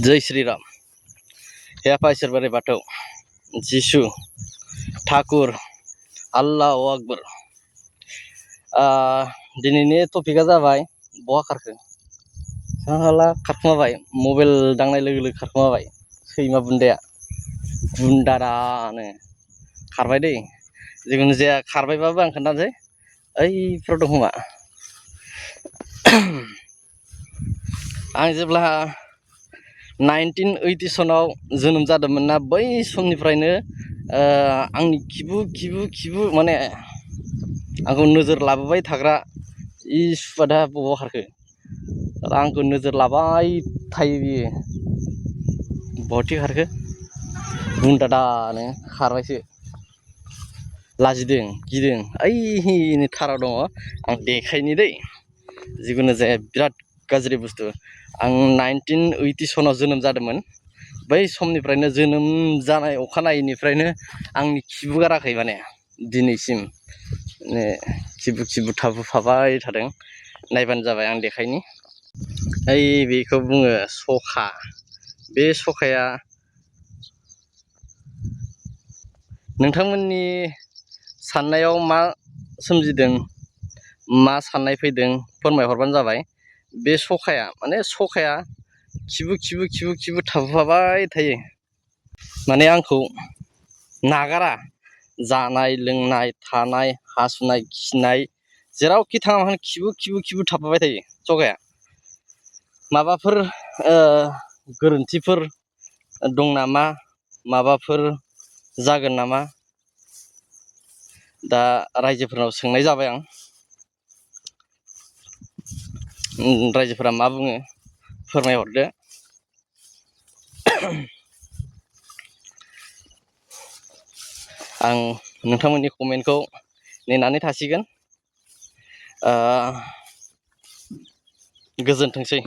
जय श्री राम। हे आफा इसोर बोराइ बाथौ, जिसु ठाकुर, आल्लाह अकबर। दिनैनि टपिकआ जाबाय बहा खारखो। साला खारखुमाबाय, मबाइल दांनाय लोगो लोगो खारखुमाबाय सैमा बुन्दाया बुन्दारानो खारबाय दै। जिखुनु जाया खारबायबाबो आं खोन्थानोसै, ओइफ्राव दं खोमा। आं जेब्ला 1980 जोनोम जादोंमोन ना, बै समनिफ्रायनो आंनि खिबु माने आंखौ नोजोर लाबोबाय थाग्रा इ सुवादा बबाव खारखो। आंखौ नोजोर लाबाय थायो बियो, बहाथो खारखो बुन्दादानो खारबायसो। लाजिदों गिदों, ओइनि थाराव दङ, आं देखायनि दै। जिखुनु जाया बिराद गाज्रि बुस्थु। आं 1980 जोनोम जादोंमोन। बै समनिफ्रायनो, जोनोम जानाय अखानायैनिफ्रायनो आंनि खिबु गाराखै माने दिनैसिम। खिबु थाबोफाबाय थादों। नायबानो जाबाय, आं देखायनि। ओइ बेखौ बुङो सखा। बे सखाया नोंथांमोननि साननायाव मा सोमजिदों, मा साननाय फैदों फोरमायहरबानो जाबाय। बे सखाया माने सखाया खिबु थाबोफाबाय थायो, माने आंखौ नागारा। जानाय लोंनाय, थानाय, हासुनाय, खिनाय, जेरावखि थाङा मानो खिबु थाबोबाय थायो सखाया। माबाफोर गोरोन्थिफोर दं नामा, माबाफोर जागोन नामा, दा रायजोफोरनाव सोंनाय जाबाय आं। रायजोफोरा मा बुङो फोरमायहरदो। आं नोंथांमोननि कमेन्टखौ नेनानै थासिगोन। गोजोनथोंसै।